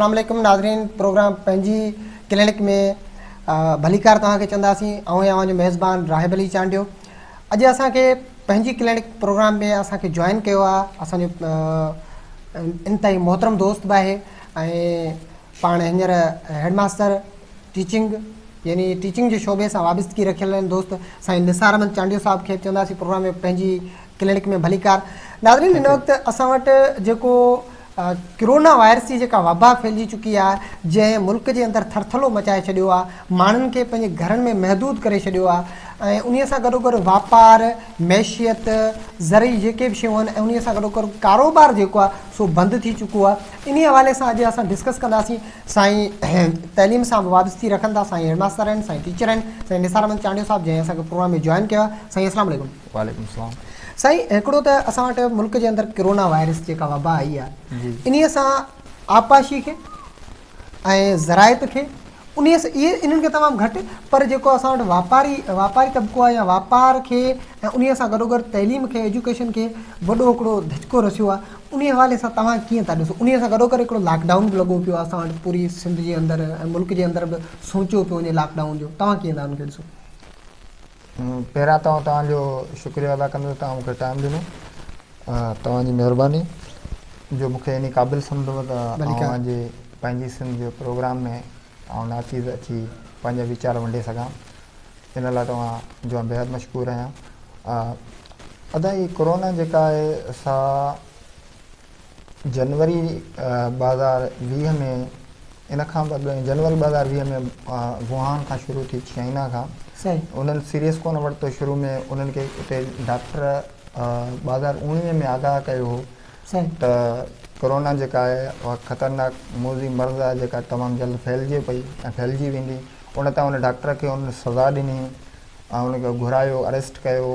السلام عليڪم ناظرين پروگرام پنهنجي ڪلينڪ ۾ ڀليڪار توهان کي چونداسين آئون آهيان اوهان جو ميزبان راهب علي چانڊيو اڄ اسان کي پنهنجي ڪلينڪ پروگرام ۾ اسان کي جوائن ڪيو آهي اسان جو انتهائي محترم دوست به آهي ۽ پاڻ هينئر هيڊ ماستر ٽيچنگ يعني ٽيچنگ جي شعبي سان وابستگي رکيل آهن دوست سائين نثار احمد چانڊيو صاحب کي چونداسين پروگرام ۾ پنهنجي ڪلينڪ ۾ ڀليڪار ناظرين هن وقت اسان وٽ جيڪو ڪرونا وائرس جي جيڪا وبا ڦهلجي چڪي آهي جنهن ملڪ جي اندر ٿرٿلو مچائي ڇڏيو آهي ماڻهن کي پنهنجي گهرن ۾ محدود ڪري ڇڏيو آهي ۽ انهي سان گڏو گڏ واپار معيشيت زرعي جيڪي به شيون آهن ۽ انهي سان گڏو گڏ ڪاروبار جيڪو آهي سو بند ٿي چڪو آهي انهي حوالي سان اڄ اسان ڊسڪس ڪنداسين سائين تعليم سان به وابستگي رکن ٿا سائين هيڊ ماستر آهن سائين ٽيچر آهن سائين نثار احمد چانڊيو صاحب جنهن اسان کي پروگرام ۾ جوائن ڪيو آهي سائين السلام عليڪم وعليڪم السلام. سائين هڪڙو ته اسان وٽ ملڪ جي اندر ڪرونا وائرس جيڪا وبا آئي آهي انهي سان آبپاشي کي ۽ زراعت کي انهي سان اهي انهن کي تمام گهٽ پر جيڪو اسان وٽ واپاري واپاري طبقو آهي يا واپار کي ۽ انهي سان گڏو گڏ تعليم کي ايجوڪيشن کي وڏو هڪڙو ڌچڪو رسيو آهي انهي حوالي سان توهان ڪيئن ٿا ڏسو انهي سان گڏو گڏ هڪڙو لاڪ ڊائون به لڳو پيو آهي اسان وٽ پوري سنڌ جي اندر ۽ ملڪ جي اندر به سوچيو پيو وڃي لاڪ ڊائون جو توهان ڪيئن ٿا ان کي ڏسو. پهريان ته آئون توهان جو شڪريو ادا ڪندس توهان مون کي ٽائيم ڏنو توهان جي مهرباني جو مون کي انهي قابل سمجهو ته آئون اوهان جي پنهنجي سنڌ جي پروگرام ۾ آئون ناچيز اچي پنهنجا ويچار ونڊي سگهان ان لاء توهان جو آئون بيحد مشڪور آهيان ادا هي ڪورونا جيڪا آهي سا جنوري 2020 ۾ ان کان به اڳ جنوري 2020 ۾ ووهان کان شروع ٿي چائنا کان انهن سيريس ڪونه ورتو شروع ۾ انهن کي اتي ڊاڪٽر 2019 ۾ آگاهه ڪيو هو ته ڪورونا جيڪا آهي اها خطرناڪ موذي مرض آهي جيڪا تمام جلد ڦهلجي پئي ۽ ڦهلجي ويندي ان تان ان ڊاڪٽر کي ان سزا ڏني ۽ ان کي گهرايو اريسٽ ڪيو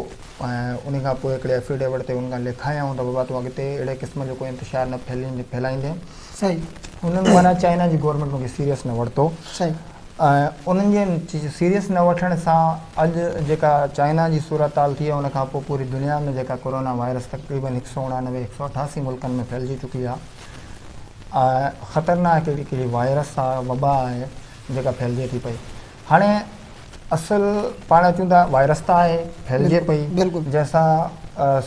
۽ ان کان پوء هڪڙي افيڊيوٽ تي ان کان لکايائون ته بابا تون اڳتي اهڙي قسم جو ڪو انتشار نه ڦهلائيندين صحيح انهن معنيٰ چائنا جي گورنمينٽ ان کي سيريس نه ورتو صحيح ۽ انهن جي سيريس نه وٺڻ سان اڄ جيڪا چائنا جي صورتحال ٿي ان کان پوء پوري دنيا ۾ جيڪا ڪورونا وائرس تقريبن هڪ سو اڻانوي هڪ سو اٺاسي ملڪن ۾ ڦهلجي چڪي آهي ۽ خطرناڪ هڪڙي وائرس آهي وبا آهي جيڪا ڦهلجي ٿي پئي هاڻي اصل پاڻ اچون ٿا وائرس ته آهي ڦهلجي پئي جنهن سان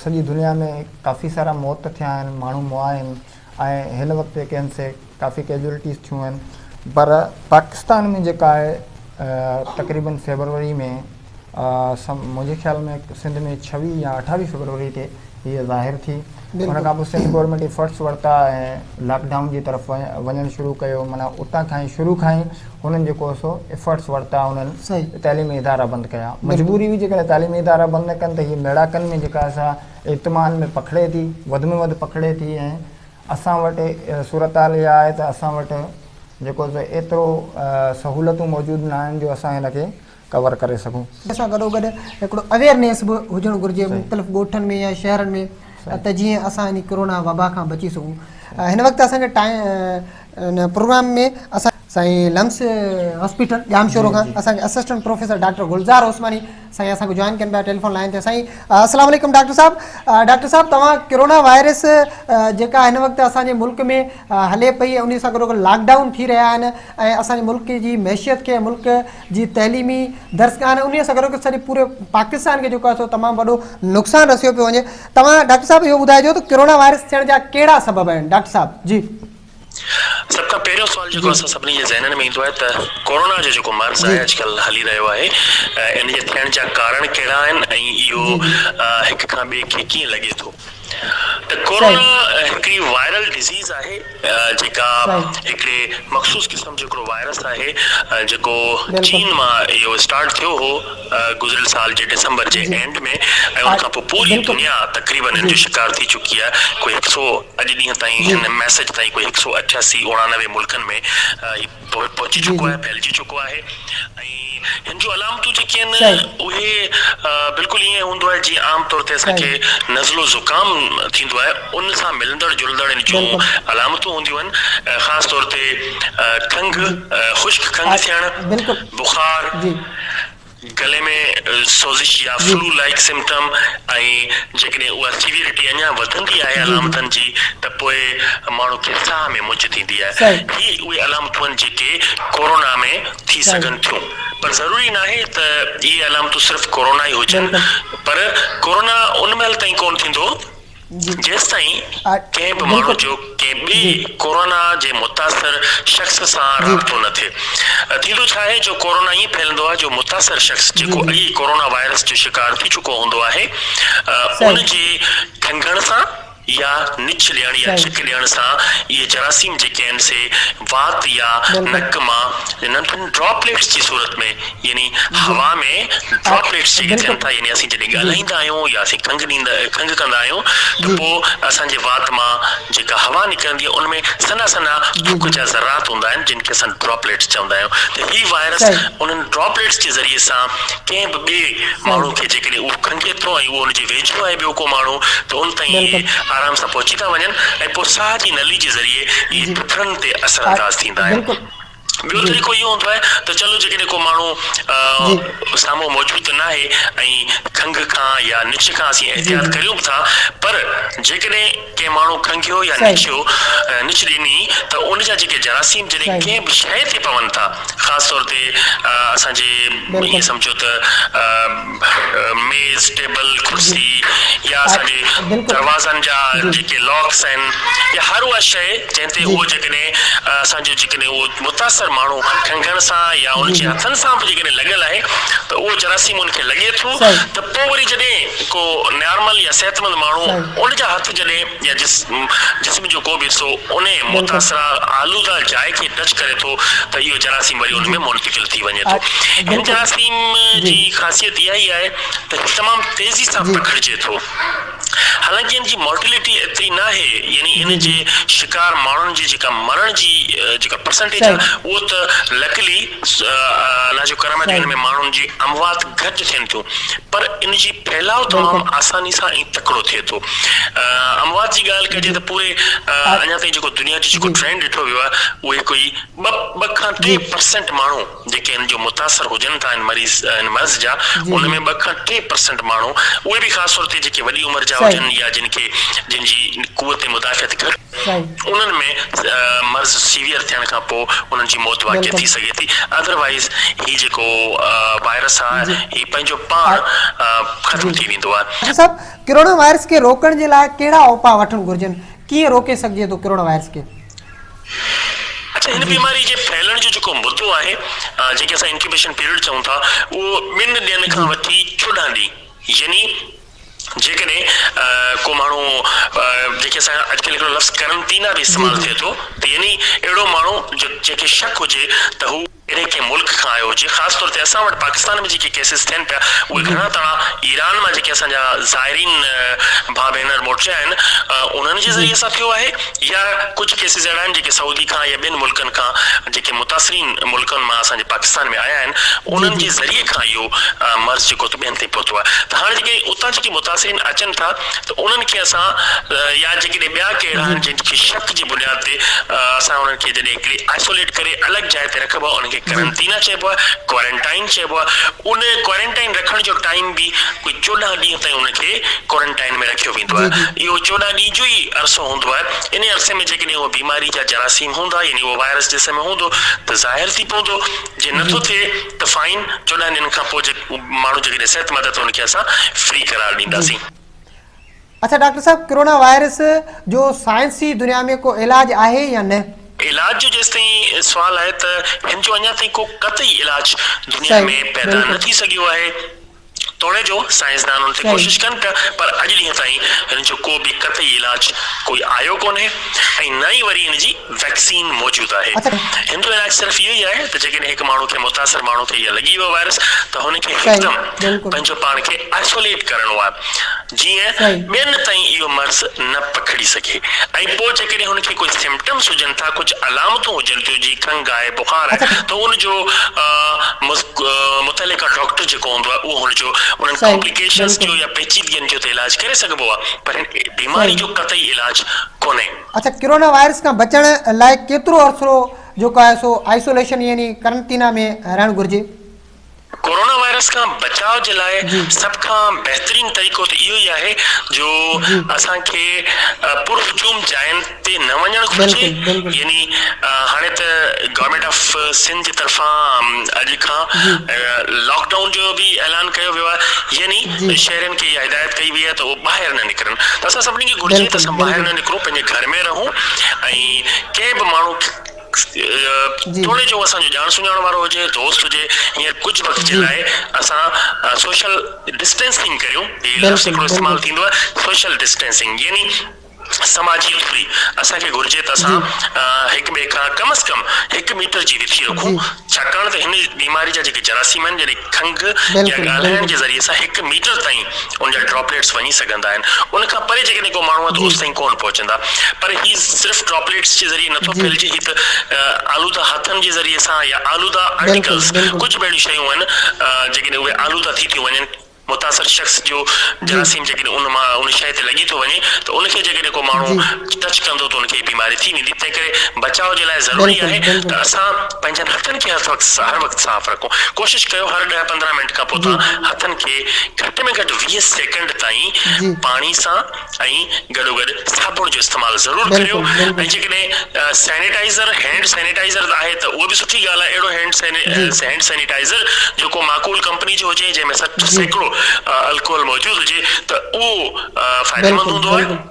سڄي دنيا ۾ ڪافي سارا موت ٿيا آهن ماڻهو مئا آهن ۽ هن وقت جيڪي آهن سي ڪافي ڪيجوئلٽيز ٿيون آهن پر پاڪستان ۾ جيڪا آهي تقريبن فيبروري ۾ منهنجي خيال ۾ سنڌ ۾ ڇويهه يا اٺاويهه فيبروري تي هيء ظاهر ٿي. ان کان پوء سنڌ گورنمينٽ ايفرٽس ورتا ۽ لاڪ ڊائون جي طرف وڃڻ شروع ڪيو معنيٰ اتان کان ئي شروع کان ئي هنن جيڪو سو ايفرٽس ورتا انهن تعليمي ادارا بند ڪيا. مجبوري هئي جيڪڏهن تعليمي ادارا بند نه ڪن ته هيء ميڙاڪن ۾ جيڪا سا اجتماعن ۾ پکڙي ٿي وڌ ۾ وڌ پکڙي ٿي ۽ اسان وٽ صورتحال اها آهي ته اسان وٽ جيڪو سو ايترو سهولتون موجود نه آهن جو اسان هن کي ڪور ڪري سگهون. سان گڏوگڏ هڪڙو اويئرنيس به هجڻ گهرجي مختلف ڳوٺن ۾ يا شهرن ۾ ته جيئن اسان ان ڪرونا وبا کان بچي سگهون هن وقت اسان کي ٽائيم ان پروگرام ۾ اسان سائين لمس هاسپيٽل ڄامشورو کان اسان کي assistant professor doctor Gulzar Usmani سائين اسان کي جوائن ڪن پيا ٽيليفون لائين تي سائين السلام عليڪم ڊاڪٽر صاحب ڊاڪٽر صاحب توهان ڪرونا وائرس جيڪا هن وقت اسان جي ملڪ ۾ هلي پئي ان سان گڏوگڏ لاڪ ڊائون ٿي رهيا آهن ۽ اسان جي ملڪ جي معيشت کي ملڪ جي تعليمي درسگاهن ۽ انهيء سان گڏوگڏ سڄي پوري پاڪستان کي جيڪو آهي سو تمام وڏو نقصان رسيو پيو وڃي. توهان ڊاڪٽر صاحب اهو ٻڌائجو ته ڪرونا وائرس ٿيڻ جا ڪهڙا سبب آهن ڊاڪٽر صاحب جي. سڀ کان پهريون سوال جيڪو اسان سڀني جي ذهنن ۾ ايندو آهي ته ڪورونا جو جيڪو مرض آهي اڄڪلهه هلي رهيو آهي ان جي ٿيڻ جا ڪارڻ ڪهڙا آهن ۽ اهو هڪ کان ٻئي کي ڪيئن لڳي ٿو ته ڪورونا هڪڙي وائرل ڊزيز آهي جيڪا هڪڙي مخصوص قسم جو هڪڙو وائرس آهي جيڪو چين مان اهو اسٽارٽ ٿيو هو گذريل سال جي ڊسمبر جي اينڊ ۾ ۽ ان کان پوء پوري دنيا تقريبن ان جو شڪار ٿي چڪي آهي ڪوئي هڪ سو اڄ ڏينهن تائين هن ميسيج تائين ڪوئي هڪ سو اٺياسي اڻانوي ملڪن ۾ هي پهچي چڪو آهي ڦهلجي چڪو آهي ۽ هن جون علامتون جيڪي آهن اهي بلڪل ائين هوندو آهي جيئن عام طور تي اسان کي نزلو زڪام ٿيندو آهي ان سان ملندڙ جلندڙ هن جون علامتون هونديون آهن خاص طور تي کنگهه خشڪ کنگهه ٿيڻ بخار گلي ۾ سوزش يا فلو لائيڪ سمپٽم ۽ جيڪڏهن اها سيويرٽي اڃا وڌندي آهي علامتن جي ته پوء. پوء ماڻهو کي ساهه ۾ مچ ٿيندي آهي. هي اهي علامتون آهن جيڪي ڪورونا ۾ ٿي سگهن ٿيون پر ضروري ناهي ته اهي علامتون صرف ڪورونا ئي هجن پر ڪورونا ان مهل تائين ڪونه ٿيندو جيستائين ڪنهن به ماڻهو جو ڪنهن ٻئي ڪورونا جي متاثر شخص سان رابطو نه ٿئي. ٿيندو ڇا آهي جو ڪورونا ائين ڦهلندو آهي جو متاثر شخص جيڪو اڳ ئي ڪورونا وائرس جو شڪار ٿي چڪو هوندو آهي ان جي کنگهڻ سان يا نڇ ڏيڻ يا ڇڪ ڏيڻ سان اهي جراثيم جيڪي آهن سي وات يا نڪ مان ننڍن ڊراپليٽس جي صورت ۾ يعني هوا ۾ ڊراپليٽس جيڪي ٿين ٿا يعني اسين جڏهن ڳالهائيندا آهيون يا اسين کنگهه ڏيندا کنگهه ڪندا آهيون ته پوء اسان جي وات مان جيڪا هوا نڪرندي آهي ان ۾ سنها سنها ٿڪ جا ذرات هوندا آهن جن کي اسان ڊراپليٽس چوندا آهيون ته هي وائرس انهن ڊراپليٽس جي ذريعي سان ڪنهن به ٻئي ماڻهو کي جيڪڏهن اهو کنگهي ٿو ۽ اهو ان جي ويجهو آهي ٻيو ڪو ماڻهو ته ان تائين اهي آرام سان پهچي ٿا وڃن ۽ پوء ساهه جي نلي جي ذريعي اهي ڦڦڙن تي اثر انداز ٿيندا آهن. ٻيو طريقو اهو هوندو آهي ته چلو جيڪڏهن ڪو ماڻهو سامهون موجود ته ناهي ۽ کنگهه کان يا نڇ کان اسين احتياط ڪريون به ٿا پر جيڪڏهن ڪنهن ماڻهو کنگهيو يا نڇيو نڇ ڏني ته ان جا جيڪي جراثيم جڏهن ڪنهن به شيء تي پون ٿا خاص طور تي اسان جي ائين سمجهو ته ميز، ٽيبل، ڪرسي يا اسان جي دروازن جا جيڪي لاڪس آهن يا هر اها شيء جنهن تي اهو جيڪڏهن اسان جو جيڪڏهن اهو متاثر ماڻهو کنگهڻ سان يا ان جي هٿن سان به جيڪڏهن لڳل آهي ته اهو جراثيم ان کي لڳي ٿو ته پوء وري جڏهن ڪو نارمل يا صحتمند ماڻهو ان جا هٿ جڏهن يا جسم جو ڪو به حصو انهي متاثره آلوده جاء کي ٽچ ڪري ٿو ته اهو جراثيم وري ان ۾ منتقل ٿي وڃي ٿو. هن جراثيم جي خاصيت اها ئي آهي ته هي تمام تيزي سان پکڙجي ٿو. حالانڪه ان جي مورٽلٽي ايتري ناهي يعني ان جي شڪار ماڻهن جي جيڪا مرڻ جي جيڪا پرسنٽيج آهي اهو ته لڪلي الله جو ڪرم آهي جو ان ۾ ماڻهن جي اموات گهٽ ٿين ٿيون پر ان جي ڦهلاء تمام آساني سان ۽ تڪڙو ٿئي ٿو. اموات جي ڳالهه ڪجي ته پوري اڃا تائين جيڪو دنيا جو جيڪو ٽرينڊ ڏٺو ويو آهي اهي ڪوئي ٻه کان 3% ماڻهو جيڪي ان جو متاثر هجن ٿا ان مريض ان مرض جا ان ۾ 2 کان 3% ماڻهو اهي به خاص طور تي جيڪي وڏي عمر جا هجن يا جن کي جن جي قوت مدافعت گهٽ انهن ۾ مرض سيويئر ٿيڻ کان پوء انهن جي موت واقع ٿي سگهي ٿي اڌروائيز هي جيڪو وائرس آهي هي پنهنجو پاڻ ختم ٿي ويندو آهي. ڊاڪٽر صاحب ڪرونا وائرس کي روڪڻ جي لاء ڪهڙا اپاء وٺڻ گهرجن ڪيئن روڪي سگهجي ٿو ڪرونا وائرس کي؟ اڇا هن بيماري جي ڦهلڻ جو جيڪو مدو آهي جنهن کي اسان انڪيوبيشن پيريڊ چئون ٿا اهو ٻن ڏينهن کان وٺي 14 ڏينهن يعني جيڪڏهن ڪو ماڻهو جنهن کي اسان اڄڪلهه هڪڙو لفظ قرنطينه به استعمال ٿئي ٿو ته يعني اهڙو ماڻهو جنهن کي شڪ هجي ته هو اهڙي ڪنهن ملڪ کان آيو هجي خاص طور تي اسان وٽ پاڪستان ۾ جيڪي ڪيسز ٿين پيا اهي گهڻا تڻا ايران مان جيڪي اسان جا زائرين ڀاء ڀينر موٽيا آهن انهن جي ذريعي سان ٿيو آهي يا ڪجهه ڪيسز اهڙا آهن جيڪي سعودي کان يا ٻين ملڪن کان جيڪي متاثرين ملڪن مان اسان جي پاڪستان ۾ آيا آهن انهن جي ذريعي کان اهو مرض جيڪو ته ٻين تائين پهتو آهي ته هاڻي جيڪي اتان جيڪي متاثرين اچن ٿا ته انهن کي اسان يا جيڪڏهن ٻيا ڪي اهڙا آهن جن کي شڪ جي بنياد تي اسان انهن کي جڏهن هڪڙي آئسوليٽ ڪري الڳ جاء تي رکبو آهي انهن کي قرنطينه چئبو آهي ڪوارنٽائن چئبو آهي ان ڪوارنٽائن رکڻ جو ٽائيم به ڪوئي 14 ڏينهن تائين ان کي ڪوارنٽائن ۾ رکيو ويندو آهي. اهو 14 ڏينهن جو ئي عرصو هوندو آهي. انهي عرصي ۾ جيڪڏهن اهو بيماري جا جراثيم هوندا يعني اهو وائرس جسم ۾ هوندو ته ظاهر ٿي پوندو جي نه ٿو ٿئي ته فائن 14 ڏينهن کان پوء جي ماڻهو جيڪڏهن صحتمند آهي ته ان کي اسان فري قرار ڏينداسين. اڇا ڊاڪٽر صاحب ڪرونا وائرس جو سائنسي دنيا ۾ ڪو علاج آهي يا نه؟ علاج جو جيستائين سوال آهي ته هن جو اڃا تائين ڪو قطعي علاج دنيا ۾ پيدا نه ٿي سگهيو آهي. توڙي جو سائنسدان ان تي ڪوشش ڪن پيا پر اڄ ڏينهن تائين هن جو ڪو به قطعي علاج ڪوئي آيو ڪونهي ۽ نه ئي وري ان جي ويڪسين موجود آهي. هن جو علاج صرف اهو ئي آهي ته جيڪڏهن هڪ ماڻهو کي متاثر ماڻهو کي اها لڳي ويو وائرس ته هن کي هڪدم پنهنجو پاڻ کي آئسوليٽ ڪرڻو آهي جيئن ٻين تائين اهو مرض نه پکڙي سگهي ۽ پوء جيڪڏهن هن کي ڪجهه سمپٽمس هجن ٿا ڪجهه علامتون هجن ٿيون جيئن کنگهه آهي بخار آهي ته ان جو متعلقه ڊاڪٽر جيڪو هوندو آهي اهو هن جو انهن ڪامپليڪيشنز جو يا پيچيدگين جو ته علاج ڪري سگهبو آهي پر هن بيماري جو قطعي علاج ڪونهي. اڇا ڪرونا وائرس کان بچڻ لاء ڪيترو عرصو جيڪو آهي سو آئسوليشن يعني قرنطينه ۾ رهڻ گهرجي؟ ڪورونا وائرس کان بچاء جي لاء سڀ کان بهترين طريقو ته اهو ئي آهي جو اسان کي پرهجوم جاين تي نه وڃڻ گهرجي يعني هاڻي ته گورنمينٽ آف سنڌ جي طرفان اڄ کان لاڪ ڊائون جو به اعلان ڪيو ويو آهي يعني شهرين کي اها هدايت ڪئي وئي آهي ته اهي ٻاهر نه نڪرن ته اسان سڀني کي گهرجي ته اسان ٻاهر نه نڪرون پنهنجي گهر ۾ رهون ۽ ڪنهن به ماڻهو توڙي جو اسان جو ڄاڻ سڃاڻ وارو هجي، دوست هجي، هينئر ڪجهه وقت جي لاء اسان سوشل ڊسٽينسنگ ڪريون، هي لفظ هڪڙو استعمال ٿيندو آهي سوشل ڊسٽينسنگ يعني سماجي دوري، اسان کي گهرجي ته اسان هڪ ٻئي کان ڪم از ڪم هڪ ميٽر جي وٿي رکون، ڇاڪاڻ ته هن بيماري جا جيڪي جراثيم آهن جڏهن کنگهه يا ڳالهائڻ جي ذريعي سان هڪ ميٽر تائين ان جا ڊراپليٽس وڃي سگهندا آهن ان کان پري جيڪڏهن ڪو ماڻهو آهي ته اوستائين ڪونه پهچندا پر هي صرف ڊراپليٽس جي ذريعي نٿو ڦهلجي هي ته آلوده هٿن جي ذريعي سان يا آلوده آرٽيڪلس ڪجهه به اهڙيون شيون آهن جيڪڏهن اهي آلوده ٿي ٿيون وڃن متاثر شخص جو جراثيم جيڪڏهن ان مان ان شيء تي لڳي ٿو وڃي ته ان کي جيڪڏهن ڪو ماڻهو ٽچ ڪندو ته ان کي بيماري ٿي ويندي تنهن ڪري بچاء جي لاء ضروري آهي ته اسان پنهنجن هٿن کي هر وقت صاف رکون ڪوشش ڪيو هر ڏهه 15 منٽ کان پوء توهان هٿن کي گهٽ ۾ گهٽ 20 سيڪنڊ تائين پاڻي سان ۽ گڏوگڏ صابڻ جو استعمال ضرور ڪريو ۽ جيڪڏهن سينيٽائيزر هينڊ سينيٽائيزر آهي ته اهو به سٺي ڳالهه آهي اهڙو هينڊ هينڊ سينيٽائيزر جيڪو معقول ڪمپني جو هجي جنهن ۾ 60% الڪوهل موجود هجي ته اهو فائديمند هوندو آهي.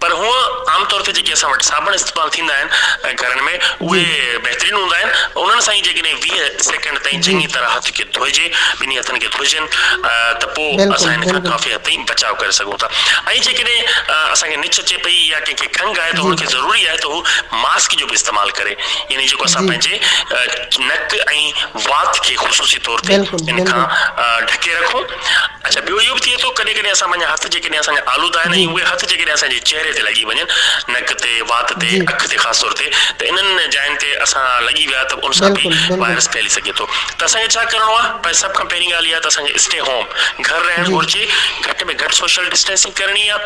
پر هونء عام طور تي جيڪي اسان وٽ صابڻ استعمال ٿيندا آهن گهرن ۾ اهي بهترين هوندا آهن انهن سان ئي جيڪڏهن 20 سيڪنڊ تائين چڱي طرح هٿ کي ڌوئجي ٻنهي هٿن کي ڌوئجن ته پوء اسان هن کان ڪافي حد تائين بچاء ڪري سگهون ٿا ۽ جيڪڏهن اسان کي نڇ اچي پئي يا ڪنهن کي کنگهه آهي ته هن کي ضروري آهي ته هو ماسڪ جو به استعمال ڪري يعني جيڪو اسان پنهنجي نڪ ۽ وات کي خصوصي طور تي ان کان ڍڪي رکون. اڇا ٻيو اهو به ٿئي ٿو ڪڏهن ڪڏهن اسان پنهنجا هٿ جيڪڏهن اسان جا آلوده آهن ۽ اهي هٿ جيڪڏهن اسان جي چهري تي لڳي وڃن نڪ تي وات تي اک تي خاص طور تي ته انهن جاين تي اسان لڳي ويا ته ان سان به وائرس ڦهلي سگهي ٿو ته اسان کي ڇا ڪرڻو آهي پر سڀ کان پهرين ڳالهه اها ته اسان کي اسٽي هوم گهر رهڻ گهرجي گهٽ ۾ گهٽ سوشل ڊسٽينسنگ ڪرڻي آهي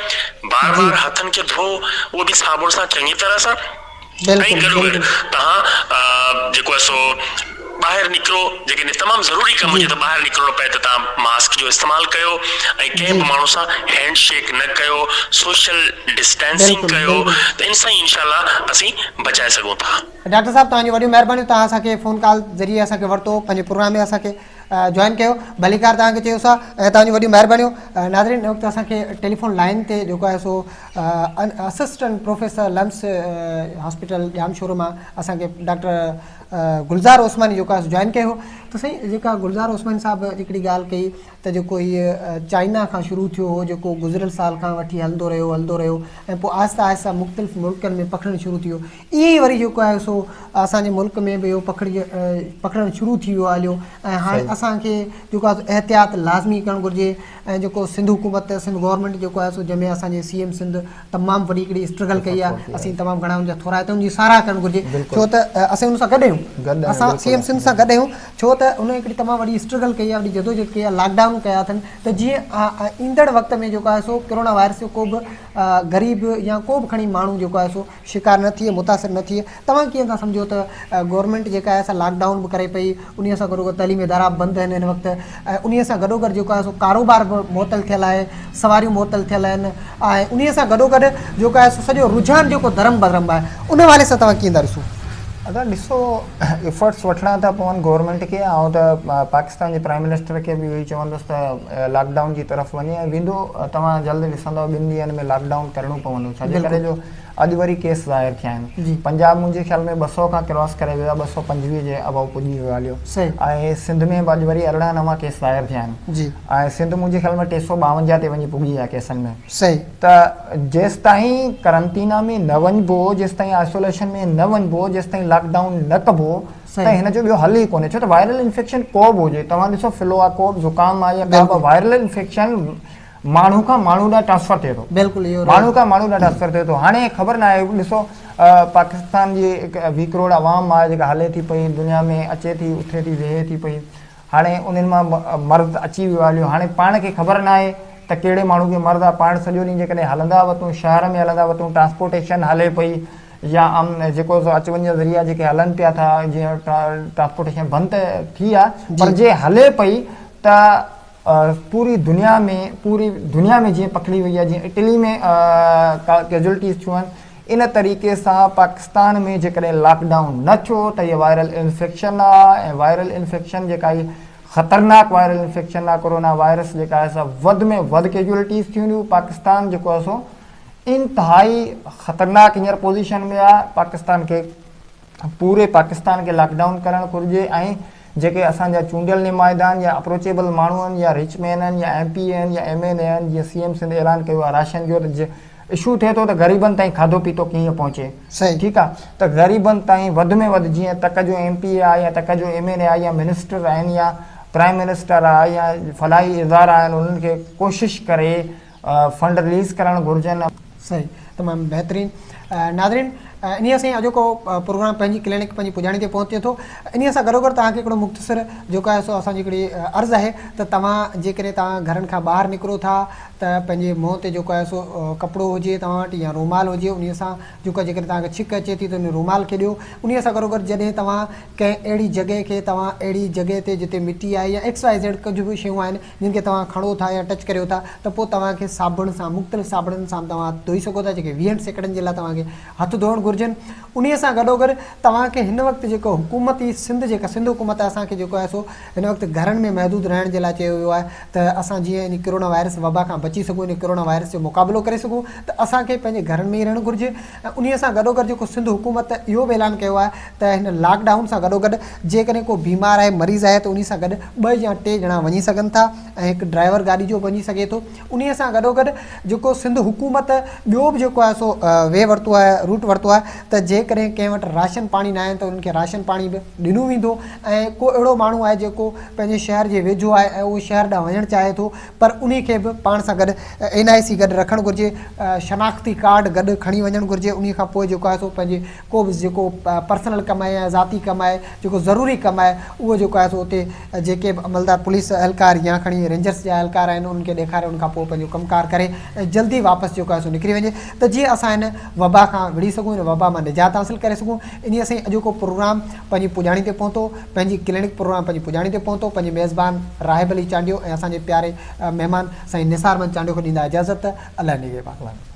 بار بار هٿن کي ڌو اهو به صابڻ سان چڱي طرح سان ۽ گڏوگڏ توهان جيڪو آهي سو ٻاهر نڪرو جيڪڏهن تمام ضروري ڪم هجي ته ٻاهر نڪرڻو پئي ته توهان ماسڪ جو استعمال ڪيو ۽ ڪنهن به ماڻهو سان هينڊ شيڪ نه ڪيو سوشل ڊسٽينسنگ ڪيو ته ان سان ئي انشاء الله اسين بچائي سگهون ٿا. ڊاڪٽر صاحب توهان جون وڏيون مهربانيون توهان اسان کي فون ڪال ذريعي اسان کي ورتو پنهنجي پروگرام ۾ اسان کي جوائن ڪيو ڀليڪار توهان کي چيو سا ۽ توهان جون وڏيون مهربانيون ناظرين هن وقت اسان کي ٽيليفون لائين تي جيڪو آهي سو assistant professor LUMHS hospital Jamshoro مان اسان کي ڊاڪٽر گلزار عثماني جيڪو آهي جوائن ڪيو هو ته سائين جيڪا گلزار عثماني صاحب هڪڙي ڳالهه ڪئي ته جيڪو هي چائنا کان شروع ٿيو هو جيڪو گذريل سال کان وٺي هلندو رهيو هلندو رهيو ۽ پوء آهستي آهستي مختلف ملڪن ۾ پکڙڻ شروع ٿي ويو ائين ئي وري جيڪو آهي سو اسان جي ملڪ ۾ به اهو پکڙجي پکڙڻ شروع ٿي ويو آهي هليو ۽ هاڻي اسان کي جيڪو آهي سو احتياط لازمي ڪرڻ گهرجي ۽ جيڪو سنڌ حڪومت سنڌ گورنمينٽ جيڪو آهي سو جنهن ۾ اسان جي سي ايم سنڌ تمام وڏي هڪڙي اسٽرگل ڪئي آهي اسين تمام گهڻا ان جا ٿورائتا آهيون ان جي ساراهه ڪرڻ گهرجي ڇو ته اسين ان سان گڏ آهيون اسان سي ايم سنڌ سان گڏ آهيون ڇو ته ان هڪڙي تمام وڏي اسٽرگل ڪئي آهي وڏي جدوجهد ڪئي آهي لاڪ ڊائون ڪيا اٿن ته جيئن ايندڙ وقت ۾ جيڪو آهي سو ڪرونا وائرس جو ڪو به غريب يا ڪو به کڻي ماڻهو جيڪو آهي سو شڪار نه ٿئي متاثر نه ٿئي توهان ڪيئن ٿا سمجهو ته گورنمينٽ جيڪا آهي سا لاڪ ڊائون به ڪري پئي انهي سان گڏوگڏ تعليمي ادارا به بند آهن هن وقت ۽ انهي سان گڏوگڏ جيڪو آهي سو ڪاروبار به معطل ٿيل آهي سواريون معطل ٿيل آهن ۽ انهي سان گڏوگڏ جيڪو آهي سو سڄو رجحان جيڪو درم برم آهي ان حوالي سان توهان ڪيئن ٿا ڏسو؟ ادا ڏسو ايفرٽس وٺڻا ٿا پون گورنمينٽ کي آئون ته پاڪستان جي پرائم منسٽر کي به اهو ئي چوندس ته لاڪ ڊائون جي طرف وڃي ۽ ويندو توهان جلد ڏسندؤ ٻن ڏينهن ۾ لاڪ ڊائون ڪرڻو پوندو ڇاجي ڪري جو اڄ وري ڪيس ظاهر ٿيا آهن پنجاب منهنجي خيال ۾ 200 کان ڪراس ڪري ويو آهي 225 جي ابو پڄي ويو هليو ۽ سنڌ ۾ به اڄ وري 18 نوان ڪيس ظاهر ٿيا آهن ۽ سنڌ منهنجي خيال ۾ 352 تي وڃي پڳي آهي ڪيسن ۾ ته جيستائين قرنطينه ۾ نه وڃبو جيستائين آئسوليشن ۾ نه وڃبو جيستائين لاڪ ڊائون نه ڪبو ته هن جو ٻيو حل ئي ڪونهي ڇو ته وائرل انفيڪشن ڪو به هجي توهان ڏسو فلو آهي ڪو به زڪام آهي يا ڪا به وائرل انفيڪشن ماڻهو کان ماڻهو ڏانهن ٽرانسفر ٿئي ٿو بلڪل اهو ماڻهو کان ماڻهو ڏانهن ٽرانسفر ٿئي ٿو هاڻي خبر نه آهي ڏسو پاڪستان جي هڪ 20 ڪروڙ عوام آهي جيڪا هلي ٿي پئي دنيا ۾ اچي ٿي اٿي ٿي ويهي ٿي پئي هاڻي انهن مان مرض اچي ويو هليو هاڻي پاڻ کي خبر نه آهي ته ڪهڙي ماڻهو کي مرض آهي پاڻ سڄو ڏينهن جيڪڏهن هلندا وتون شهر ۾ هلندا وتون ٽرانسپورٽيشن هلي پئي يا جيڪو سو اچ وڃ جا ذريعا جيڪي هلن پيا ٿا جيئن ٽرانسپورٽيشن بند ته ٿي آهي پر جي هلي پئي ته پوري دنيا ۾ پوري دنيا ۾ جيئن پکڙي وئي آهي جيئن اٽلي ۾ ڪيجوئلٽيز ٿيون آهن ان طريقي سان پاڪستان ۾ جيڪڏهن لاڪ ڊائون نه ٿيو ته هي وائرل انفيڪشن آهي ۽ وائرل انفيڪشن جيڪا هي خطرناڪ وائرل انفيڪشن آهي ڪورونا وائرس جيڪا آهي سا وڌ ۾ وڌ ڪيجوئلٽيز ٿينديون پاڪستان جيڪو آهي سو انتهائي خطرناڪ هينئر پوزيشن ۾ آهي پاڪستان کي پوري پاڪستان کي لاڪ ڊائون ڪرڻ گهرجي ۽ جيڪي اسان جا چونڊيل نمائندا آهن يا اپروچيبل ماڻهو آهن يا رچ مين آهن يا ايم پي اي آهن يا ايم اين اي آهن جيئن سي ايم سنڌ اعلان ڪيو آهي راشن جو ته اشو ٿئي ٿو ته غريبن تائين کاڌو پيتو ڪيئن پهچي ٺيڪ آهي ته غريبن تائين وڌ ۾ وڌ جيئن تڪ جو ايم پي اي آهي يا تڪ جو ايم اين اي آهي يا منسٽر آهن يا پرائم منسٽر آهي يا فلاحي ادارا آهن انهن کي ڪوشش ڪري فنڊ رليز ڪرڻ گهرجن. صحيح تمام بهترين ناظرين انهي سان ئي اڄوڪو پروگرام پنهنجي ڪلينڪ پنهنجي پڄاڻي تي پهچي ٿو انهي سان گڏوگڏ توهان کي هڪڙو مختصر جيڪو آهي سو اسان جي هڪڙي عرض آهي ته توهان جيڪڏهن توهان گهرن کان ٻاهر نڪرو ٿا ته پنهنجي منهن تي جيڪو آهي سو ڪپڙو هجي توهان وٽ يا رومال هجي انهي سان جيڪو آهي جيڪڏهن توهان کي ڇڪ اچي ٿي ته انهي رومال کي ڏيو انهي سان گڏوگڏ جڏهن توهان ڪنهن اهڙي جڳهه کي توهان اهڙي جڳهه تي جتي مٽي آهي يا ايڪس وائي زيڊ ڪجهه به شيون آهن جن کي توهان کڻو ٿا يا ٽچ ڪريو ٿا ته پوء توهان کي صابڻ سان مختلف صابڻن سان به توهان هٿ ڌوئي سگهو ٿا جيڪي ويهن سيڪنڊن جي لاء توهان کي هٿ ڌوئڻ گهرجن انهيء سان گڏوگڏ توهان کي هن وقت جيڪو حڪومتي سنڌ جيڪا سنڌ حڪومت اسان کي جيڪو آهي سو هن وقت گهرن ۾ محدود رهڻ جي لاء چيو ويو آهي ته اسان جيئن ان ڪرونا وائرس وبا کان بچي سگهون ان ڪرونا وائرس جو مقابلو ڪري سگهون ته اسان کي پنهنجي گهرن ۾ ئي رهڻ گهرجي ۽ انهيء سان گڏوگڏ جيڪو سنڌ حڪومت اهو به اعلان ڪيو آهي ته هن لاڪ ڊائون سان گڏوگڏ جيڪڏهن ڪو بيمار آهي مريض آهي ته انهي سان گڏ ٻه يا ٽي ڄڻا وڃي سگهن ٿا ۽ هڪ ڊرائيور گاڏي جو به وڃي سگهي ٿو انهي سان گڏوگڏ جيڪو سنڌ حڪومت ٻيو به جيڪو آهي سو وي ورتو آهي روٽ ورتو آهي ته جيڪڏهن ڪنهن وٽ راشن پاڻي ناهي ته انهن کي راشن پاڻي به ڏنو ويندو ۽ ڪو اهڙو ماڻهو آهي جيڪو پنهنجي شهر جي ويجهو آهي ۽ اهو شهر ڏانهن وڃڻ چاهي ٿو پر انهي کي به پاڻ سان گڏ اين آء سي گڏ رکڻ گهرجي شناختي ڪارڊ گڏ کڻي وڃڻ گهرجي انهي کان پوء جيڪو آهي سو پنهنجي ڪو به جيڪو پرسنل ڪم آهي يا ذاتي ڪم آهي جيڪو ضروري ڪم آهي اهو جيڪو آهي سو اتي جيڪي به عملدار پوليس اهلڪار يا کڻي رينجرس جا اهلڪار آهن انهن کي ڏيکاري ان کان پوء پنهنجو ڪم ڪار ڪري ۽ جلدي واپس جيڪو آهي سو نڪري وڃي ته جيئن اسان هن وبا کان وڙهي سگهون هن وبا مان نجات حاصل ڪري سگهون انهي سان ئي اڄوڪو پروگرام پنهنجي پڄاڻي تي پهتو پنهنجي ڪلينڪ پروگرام پنهنجي پڄاڻي تي پهتو پنهنجي ميزبان راهب علي چانڊيو ۽ اسان جي پياري مهمان سائين نثار احمد چانڊيو کي ڏيندا اجازت الله نگهبان.